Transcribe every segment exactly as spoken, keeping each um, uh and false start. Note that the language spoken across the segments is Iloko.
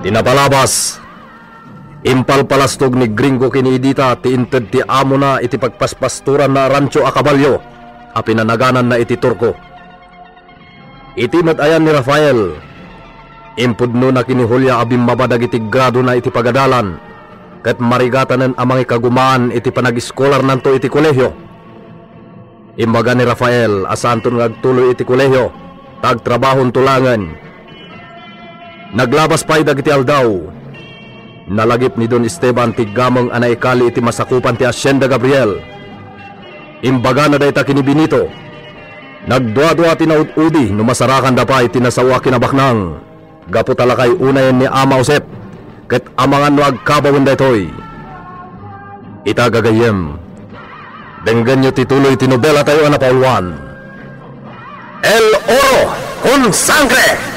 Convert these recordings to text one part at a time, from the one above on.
Inapalabas, impalpalastog ni Gringo ken ni Edita ti inted ti amona iti pagpaspastoranna a rancho a kabalio a pinanagananna iti Turco. Iti met ayan ni Rafael, impudnona ken ni Julia a bimmaba dagiti gradona iti pagadalan ket marigatanen a mangikagumaan iti panagiskolarnanto iti kolehio. Imbaga ni Rafael a saanto nga agtuloy iti kolehio, ta agtrabahonto laengen. Naglabas pay dagiti aldaw. Nalagip ni Don Esteban ti gameng a naikali iti masakupan ti Hacienda Gabriel. Imbagana dayta ken ni Benito. Nagduadua ti naud-udi no masarakanda pay ti nasao a kinabaknang. Gapu ta lakay unayen ni Ama Josep, ket amangan no agkabawen daytoy. Ita, gagayyem, denggenyo ti tuloy ti nobelatayo a napauluan, El Oro con Sangre!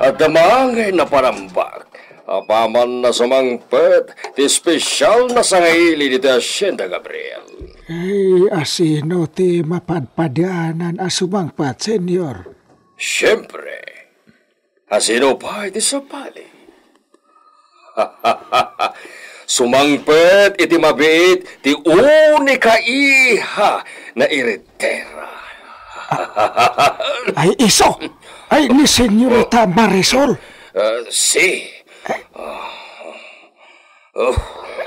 Adda maangay a panambag. Apaman a sumangpet ti espesyal a sangaili ditoy Hacienda Gabriel. Ay, asino ti mapadpadanan a sumangpet, Senyor? Siempre, asino pay ti sabali? Sumangpet iti mabiit ti unika iha na iritera. Ay, isu! Ay, ni Senyorita Marisol! Ah, si. Oh.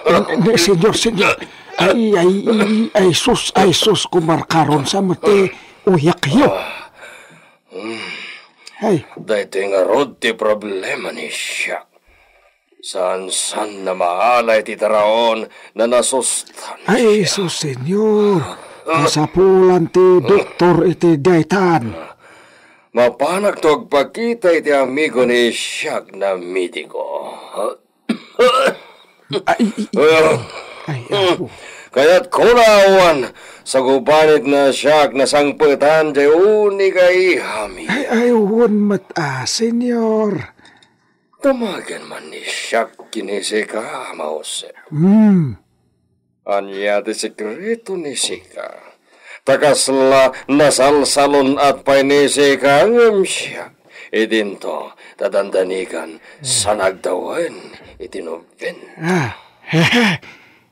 Ni, ni, Senyor, Senyor. Ay, ay, ay, ay, sus, ay, sus, kumarkaron sa met ti uyakyo. Ay. Daytoy ngarud ti problema ni Siak. Saan-saan a maala iti taraon a nasustansya. Ay, sus, Senyor. Kasapulan ti doktor iti daytan. Mapanakto agpakita iti amigo ni Siak a mediko. Ay, ay, ay, ay, apo. Kayatko laeng sagubanit a siak nasangpetan diay unika ihami. Ay, ay, wen met a, Senyor. Damagen man ni siak ken ni sika, Ama Jose. Hmm. Ania ti sekreto ni sika? Ta kasla nasalsalun-at pay ni sika ngem siak. Idinto, ta dandanigan, hmm, saan agtawen iti nobena. Ah,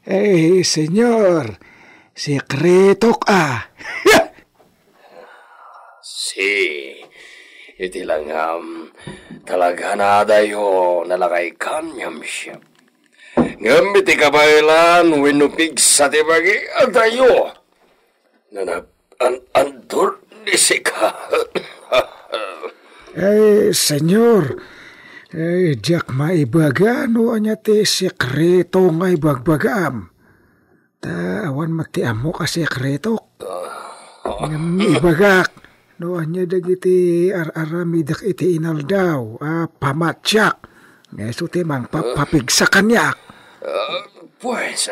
eh, Senyor, sekretok a. Si, iti langam, talaga na adayo nalakay kaniam siak. Ngem iti kabaelan wenno pigsa ti bagi, adayo. Nanag-an-andur ni sika. Eh, Senyor, eh, diak maibaga no ania ti sekreto nga ibagbagam. Ta awan met ti ammok a sekretok. Ngem ibagak, no ania dagiti ar-aramidek iti inaldaw a pamatiak, nga isu ti mangpapapigsa kaniak. Ah, pues,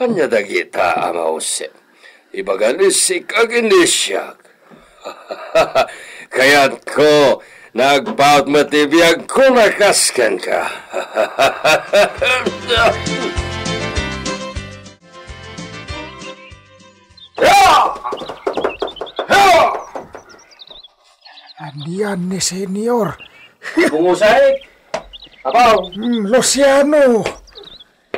ania dagita, Ama Jose? Ibaga ni sika ken ni siak. Kayatko, nagpaut met ti biagko a kas kenka. Ania ni Senyor? Bungusay? Apaw? Hmm, Luciano!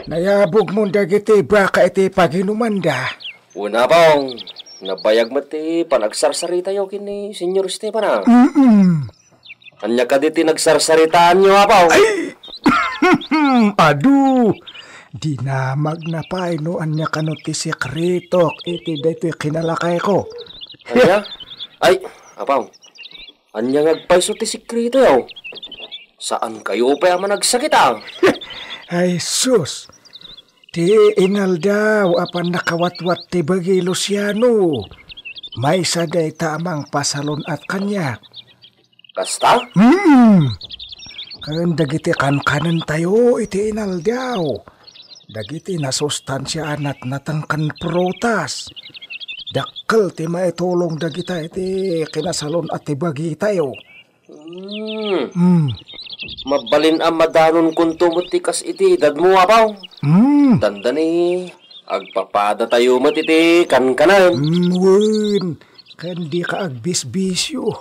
Nayabogmon dagiti baka iti paginumanda. Wen, apaw, nabayag met ti panagsarsaritayo ken ni Senyor Esteban, a. Mm-mm. Ania kadi ti nagsarsaritaanyo, apaw? Ay! Adu! Dinamagna pay no ania kano ti sekretok iti daytoy kinalakayko. Ania? Ay, apaw. Ania nga agpayso ti sekretoyo? Saankayo pay a managsakit, a? Ay, sus! Ti inaldaw a pannakawatwat ti bagi, Luciano, maysa dayta a mangpasalun-at kaniak. Kasta? Hmm. Ken dagiti kankanentayo iti inaldaw, dagiti nasustansia a natnateng ken prutas, dakkel ti maitulong dagita iti kinasalun-at ti bagitayo. Hmm. Hmm. Mabalin a madanonkonto met ti kas iti edadmo, apaw. Hmm. Dandani, agpapadatayo met iti kankanen. Hmm, wen, ken dika agbisbisio.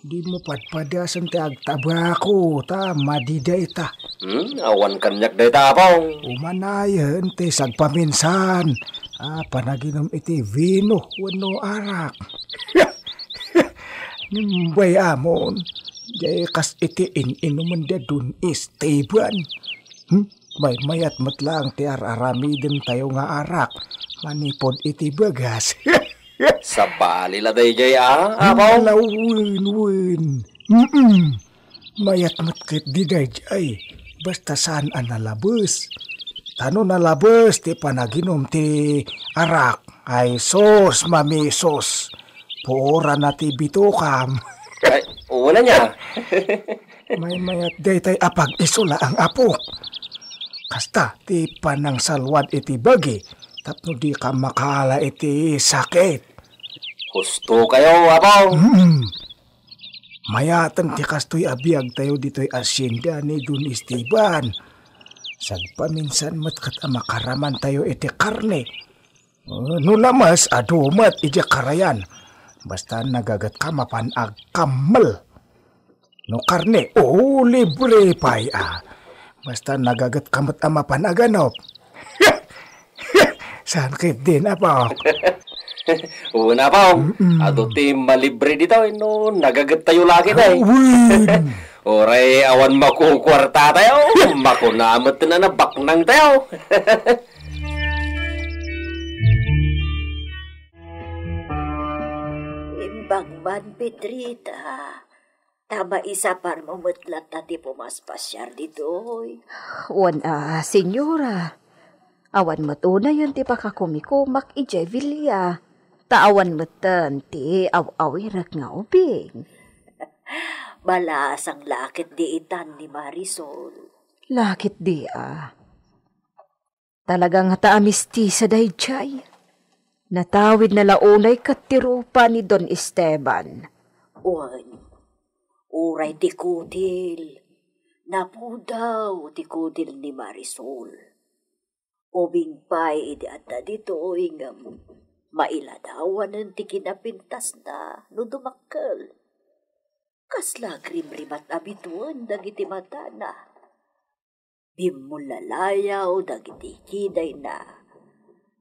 Dimo padpadasen ti agtabako, ta madi dayta. Hmm, awan kaniak dayta, Apong. Umanayen ti sagpaminsan a panaginum iti vino wenno arak. Ngem bay amon, diay kas iti in-inumen da Don Esteban. Hmm? Maymayat met laeng ti ar-aramidentayo nga arak manipud iti bagas. Sabali la daydiay, a, Apong? Ala, wen, wen. Mm-mm. Mayat met ketdi daydiay. Basta saan a nalabes. Ta no nalabes ti panaginum ti arak, ay sus, mamisus. Puorana ti bitokam. Ay, wala niya. Maymayat daytay a pag-isu laeng, Apok. Kasta ti panangsalwad iti bagi tapno dika makaala iti sakit. Husto kayo, Apong. Mm. Mayaten ti kastoy a biagtayo ditoy asienda ni Don Esteban. Sagpaminsan met ket a makaramantayo iti karne. Ah, no lames, adu met idiay karayan. Basta nagagetka mapan agkammel. No karne, o, libre pay, a. Basta nagagetka met a mapan aganop. Saan ketdin, Apok? Una, Apong. Mm-mm. Adu ti malibre ditoy no nagagettayo la ketdi. Awen. Uray awan makukuartatayo, makuna met a nabaknangtayo. Imbag man, Pedrita. Ta maisaparmo met latta ti pumaspasiar ditoy. Wen a, senyora. Awan met unayen ti pakakumikumak idiay bilia. Ta awan metten ti aw-awirek nga ubing. Balasang la ketdi itan ni Marisol. La ketdi a. Talaga ngata a mistisa daydiay. Natawidna la unay ket ti rupa ni Don Esteban. Wen, uray ti kutil, napudaw ti kutil ni Marisol. Ubing pay idi adda ditoy ngem mailadawanen ti kinapintasna no dumakkel. Kasla agrimrimat a bituen dagiti matana. Bimmullalayaw dagiti kidayna.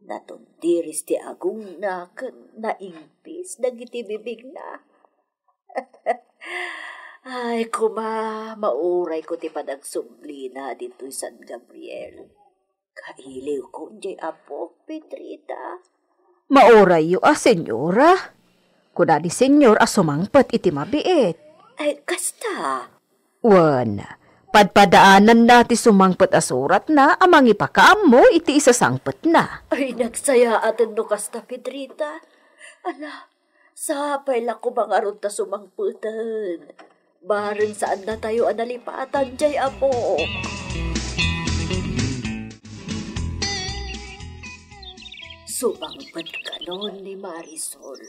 Natundiris ti agongna ken naingpis dagiti bibigna. Ay, koma, maurayko ti panagsublina ditoy San Gabriel. Kailiwko diay apok, Pedrita. Maurayyo a, senyora. Kuna ni senyor a sumangpet iti mabiit. Ay, kasta. Wen, padpadaananna ti sumangpet a suratna a mangipakaammo iti isasangpetna. Ay, nagsayaaten no kasta, Pedrita. Ala, sapay la koma ngarud ta sumangpeten. Bareng saannatayo a nalipatan diay apo. Sumangpet kanon ni Marisol.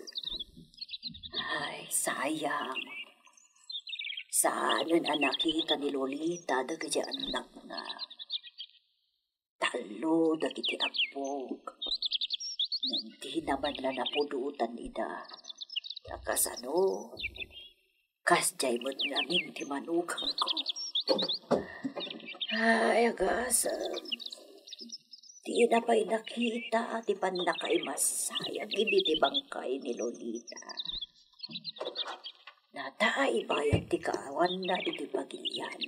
Ay, sayang. Saanen a nakita ni Lolita dagiti annakna. Tallo dagiti abbog. Ngem dina man la napudotan ida. Ta kasano? Kasdiay met ngamin ti manugangko. Ay, agasem. Dina pay nakita ti pannakaimasayag idi ti bangkay ni Lolita. Nataybayan ti kaawanna iti pagilian.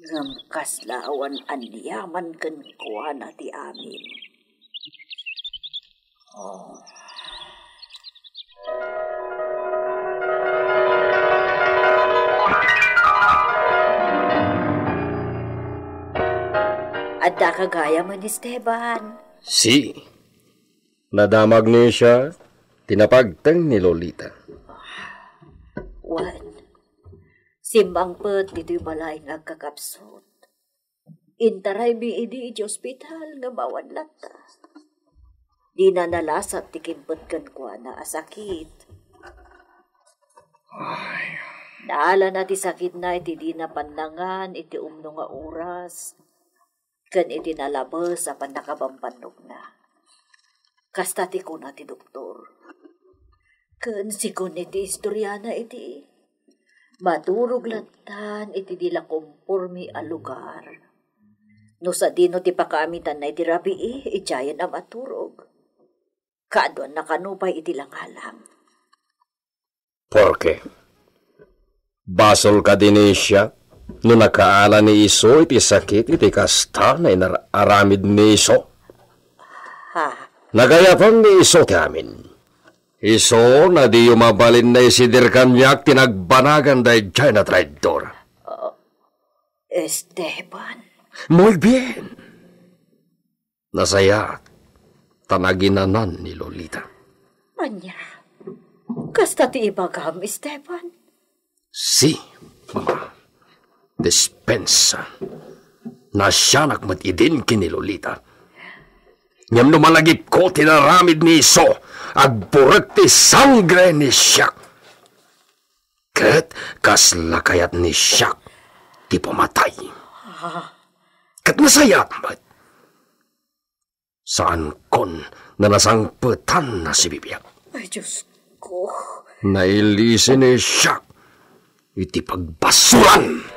Ngem kasla awan aniaman kenkuana ti amin. Oh. Adda ka gayam, Esteban? Si. Nadamag ni siya ti napagteng ni Lolita. Wen, simmangpet ditoy balay nga agkakapsut. Intaraymi idi iti ospital nga awan latta. Dina nalasat ti kimpet kenkuana a sakit. Ay. Naalana ti sakitna iti dina pannangan iti umno nga oras. Ken iti nalabes a pannakabambannogna. Kasta ti kuna ti doktor. Ken segun iti istoriana iti, maturog lattan iti di la komporme a lugar. No sadino ti pakaamitanna iti rabii, idiayen a maturog. Kaaduanna kano pay iti langalang. Porke, basol kadi ni Isiak no nakaala ni isu iti sakit iti kasta nga inar-aramid ni isu? Ha? Nagayatan ni isu ti amin. Isu nga diyo mabalin naisidir kaniak ti nagbanagan daydiay a traidor. Ah, Esteban? Muy bien. Nasayaat, ta naginanan ni Lolita. Ania? Kasta ti ibagam, Esteban? Si, Mama. Dispensa. Naasianak met idin ken ni Lolita. Ngem no malagipko ti inaramid ni isu, agburek ti sangre ni Isiak. Ket kasla kayat ni Isiak ti pamatay. Ah. Ket nasayaat met. Saankon nga nasangpetan a sibibiag. Ay, Diyos ko. Nailisi ni Isiak iti pagbasuran.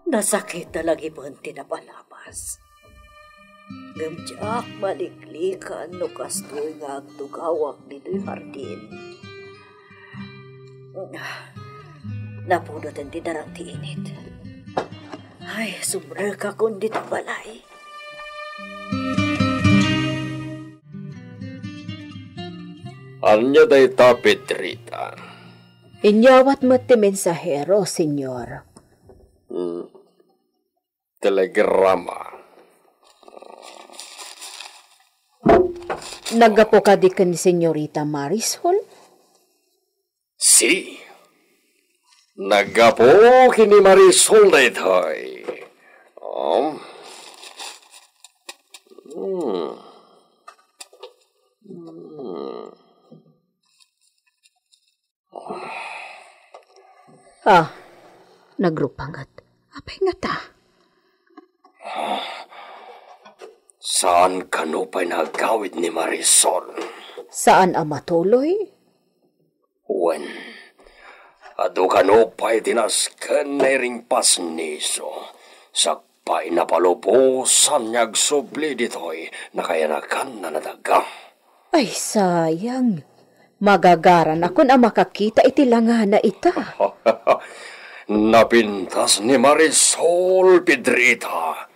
Nasakit a lagipen ti napalabas. Ngem diak maliklikan no kastoy nga agtugawak ditoy hardin. Napudoten ti darang ti init. Ay, sumrekakon ditoy balay. Ania dayta, Pedrita? Inyawat met ti mensahero, Señor. Hmm. Telegrama. Naggapu kadi ken ni Señorita Marisol? Si. Naggapu ken ni Marisol daytoy. Um. Hmm. Hmm. Ah, nagrupanget. Apay ngata? Saan kano pay nga agawid ni Marisol? Saan a matuloy? Wen, adu kano pay ti nasken nga iringpas ni isu, sakbay napalubosan nga agsubli ditoy nakayanakanna a daga. Ay, sayang. Magagaranakon a makakita iti langana ita. Napintas ni Marisol, Pedrita.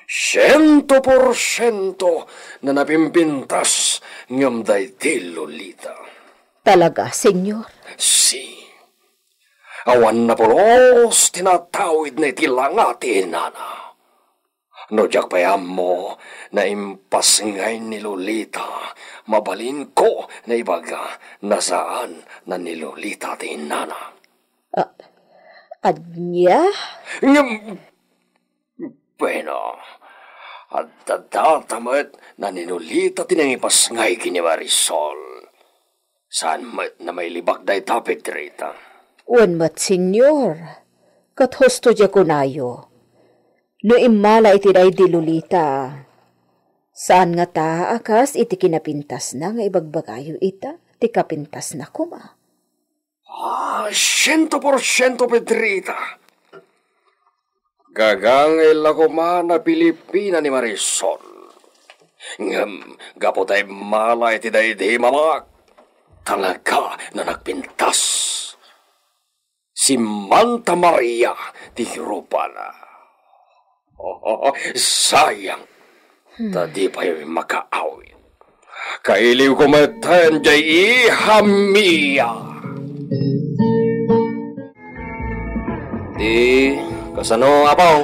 Siento por siento nga napimpintas ngem daydi Lolita. Talaga, Señor? Si. Awan napulos ti natawidna iti langa ti inana. No diak pay ammo, naimpasngay ni Lolita, mabalinko nga ibaga nga saan a ni Lolita ti inana. Ah, ania? Ngem, bueno, adda data met nga ni Lolita ti nangipasngay ken ni Marisol. Saan met a mailibak dayta, Pedrita? Wen met, Señor. Ket husto ti kunayo. No immala iti daydi Lolita, saan ngata a kas iti kinapintasna nga ibagbagayo ita, ti kapintasna koma. Ah, siento por siento, Pedrita. Gagangay la koma a Pilipina ni Marisol. Ngem gapu ta immala iti daydi mamak, talaga nga nagpintas. Si Manta Maria ti rupana. Sayang, ta di pay makaawid. Kailiwko met diay iha mia. Di, kasano, Apaw?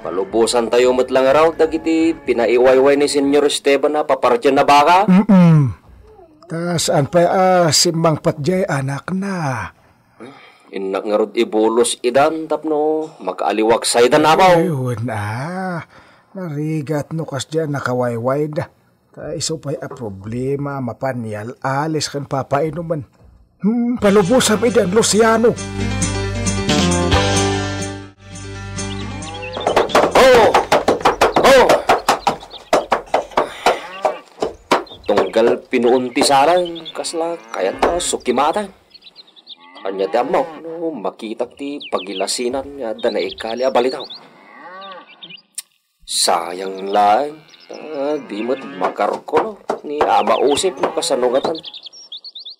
Palubosantayo met la ngarud dagiti pinaiwayway ni Señor Esteban a papartian a baka? Mm-mm. Ta saan pay a simmangpet diay anakna. Innak ngarud ibulos idan tapno makaaliwak saydan, Apaw. Ay, wen a. Narigat no kasdiay a nakawaywayda. Ta isu pay a problema a mapan ni al-alis ken papainumen. Hmm, palubosam idan, Luciano. Dakkel pinuon ti saleng, kasla kayat a sukimaten. Ania ti ammok no makitak ti pagilasinan nga adda naikali a balitaw? Sayang laeng, a, di met makarkolo ni Ama Usip no kasano ngatan.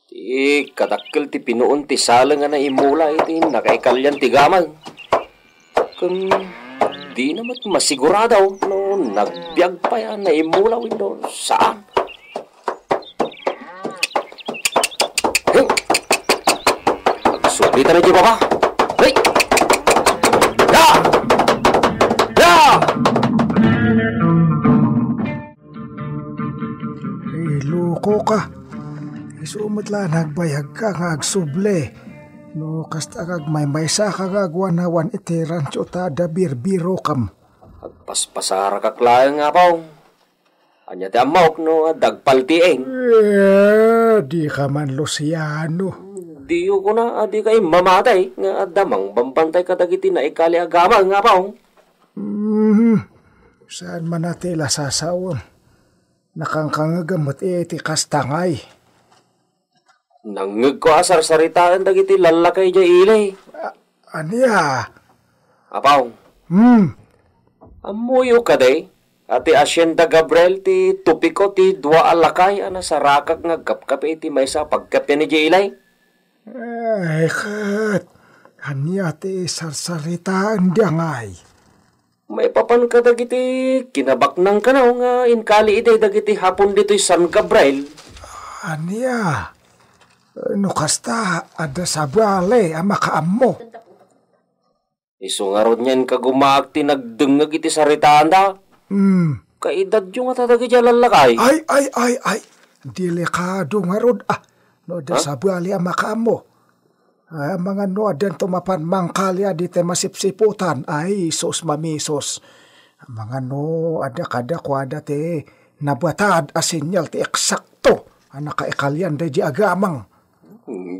Ti kadakkel ti pinuon ti saleng a naimula iti nakaikalian ti gameng. Ken dina met masigurado no nagbiag pay a naimula wenno saan. Hey! Agsublitan idiay baba. Hey! Ya! Ya! Ay, loko ka. Isu met la nagbayag ka nga agsubli. No kasta nga agmaymaysa ka nga agwanawan iti rancho ta adda birbirokam. Agpaspasarakak laeng, Apong. Ania ti ammok no adda agpaltiing? Eh, di ka man, Luciano. Diyo kuna a di ka immamatay nga adda mangbambantay kadagiti naikali a gameng, Apong. Hmm, saan man a ti la sasawen? Nakankangegam met iti kasta ngay. Nangngegko a sarsaritaen dagiti lallakay idiay ili. A-, ania? Apong. Hmm. Ammoyo kadi a ti Hacienda Gabriel ti tupiko ti dua a lakay a nasarakak nga agkapkapi iti maysa a pagkapian idiay ili? Ay, ket ania ti sarsaritaenda ngay? Maipapan kadagiti kinabaknang kano nga inkali idi dagiti Hapon ditoy San Gabriel. Ania? No kasta, adda sabali a makaammo. Isu ngarud nga inkagumaak ti nagdengngeg iti saritaanda. Hmm. Kaedadyo ngata dagiti a lallakay? Ay, ay, ay, ay. Delikado ngarud, ah. No adda Ha? sabali a makaammo. Ah, amangan no addanto mapan mangkali a di tay masipsiputan. Ay, sus, mamisos. Amangan no adda kadakuada ti nabatad a senyal ti eksakto a nakaikalian daydi a gameng.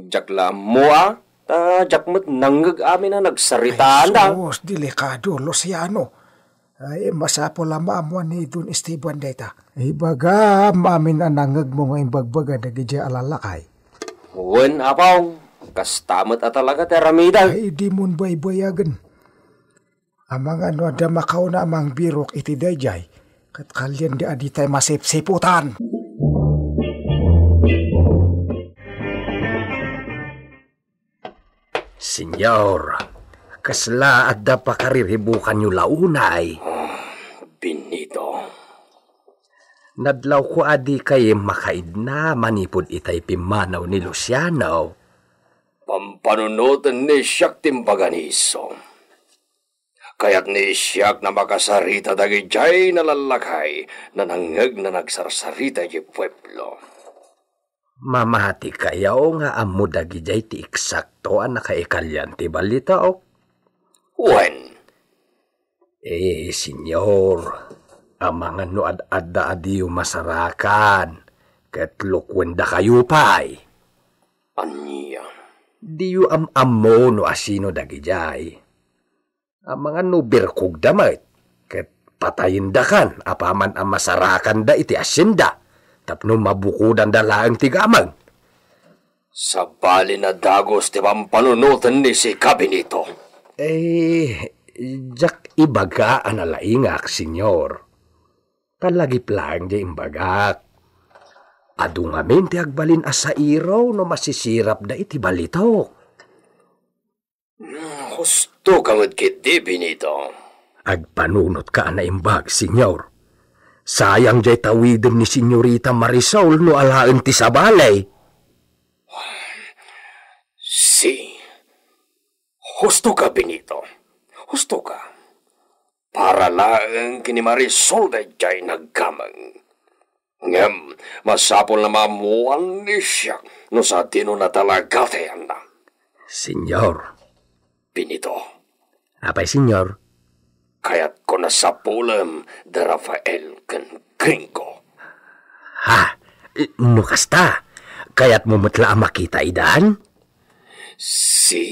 Diak la ammo, a. Ta diak met nangngeg amin a nagsaritaanda. Ay, sus, delikado, Luciano. Ay, masapul a maammuan ni Don Esteban dayta. Ibagam amin a nangngegmo nga imbagbaga dagiti a lallakay. Wen, Apong, kasta met a talaga ti aramidek. Ay, dimon baybayagen. Amangan no adda makauna a mangbirok iti daydiay, ket kalian di a di tay masipsiputan. Senyor, kasla adda pakariribukanyo la unay? Ah, Benito. Nadlawko a di kay makaidna manipud itay pimmanaw ni Luciano. Pampanunoten ni siak ti imbaga ni isu. Kayat ni siak a makasarita dagidiay a lallakay a nangngeg a nagsarsarita idiay pueblo. Mamati kayo nga ammo dagidiay ti eksakto a nakaikalian ti balitaok? Wen. Eh, senyor, amangan no ad-adda a diyo masarakan, ket lukuendakayo pay. Ania? Diyo am-ammo no asino dagidiay. Amangan no birkogda met, ket patayendakan apaman a masarakanda iti hacienda, tapno mabukodanda laeng ti gameng. Sabali a dagus ti pampanunoten ni sika, Benito. Eh, diak ibaga a nalaingak, senyor. Talagip laeng di imbagak. Adu ngamin ti agbalin a sairo no masisirapda iti balitok. Hmm, husto ka met ketdi, Benito. Agpanunotka a naimbag, senyor. Sayang diay tawiden ni Senyorita Marisol no alaen ti sabali. Si, husto ka, Benito. Husto ka. Para laeng ken ni Marisol daydiay a gameng. Ngem masapul a maammuan ni siak no sadino a talaga ti ayanna. Senyor. Benito. Apay, senyor? Kayatko a sapulem da Rafael ken Gringo. Ha? No kasta, kayatmo met la a makita idan? Si,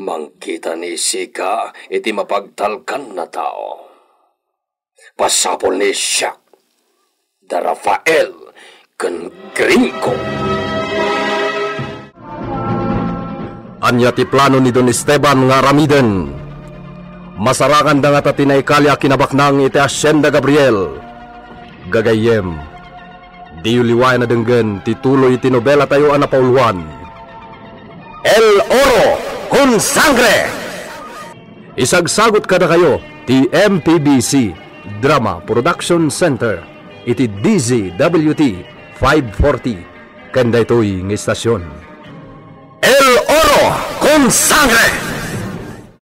mangkita ni sika iti mapagtalkan a tao. Pasapul ni siak, da Rafael ken Gringo. Ania ti plano ni Don Esteban nga aramiden? Masarakanda ngata ti naikali a kinabaknang iti Hacienda Gabriel. Gagayyem, diyo liwayan a denggen ti tuloy ti nobelatayo a napauluan, El Oro con Sangre. Isagsagut kadakayo ti M P B C Drama Production Center iti D Z W T five forty ken daytoy nga istasyon. El Oro con Sangre.